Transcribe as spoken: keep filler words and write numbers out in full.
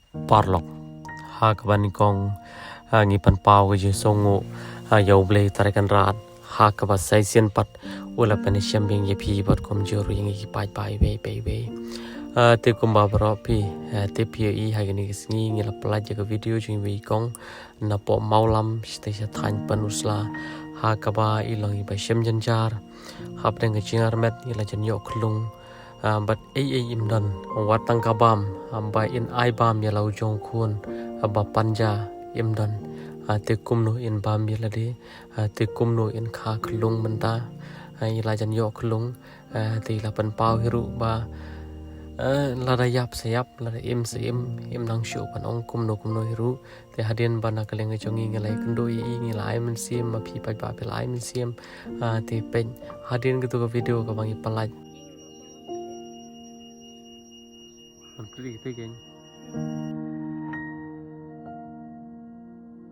Paralok, ha kaba nyngkong, ah, ngi pynpaw ka jingsngewnguh, ah, ïa U Blei Trai Kynrad, ha kaba sa shisien pat u la pynshem biang ïa phi bad kumjuh ruh ïa ngi ki paidbah iwei pa iwei. Ah, te kumba baroh phi, ah, te phi ïohi ha kine ki sngi ngi la pyllait ïa ka video jong iwei i kong napoh Mawlam, shatei sha thaiñ Pynursla, ha kaba i long iba shem jynjar. Hapdeng ka jingïarmet i la jan ïoh khyllung, ah, bad ei ei im don, wat tang ka bam, ah, ba in ai bam ïa la u jong u khun, ah, ba pynjah im don. Ah, te kumno in bam ïa lade, ah, te kumno in kha khyllung mynta, ah, i la jan ïoh khyllung, ah, te i la pynpaw hi ruh ba, ah, lada ïap sa ïap, lada im sa im, im nang shuh ban ong kumno kumno hi ruh. Te hadien ba na ka liang ka jong ngi ngi la ïakynduh ïa i, ngi la ai mynsiem, ma phi paidbah phi la ai mynsiem, ah, te peit hadien katu ka video kaba ngi pyllait.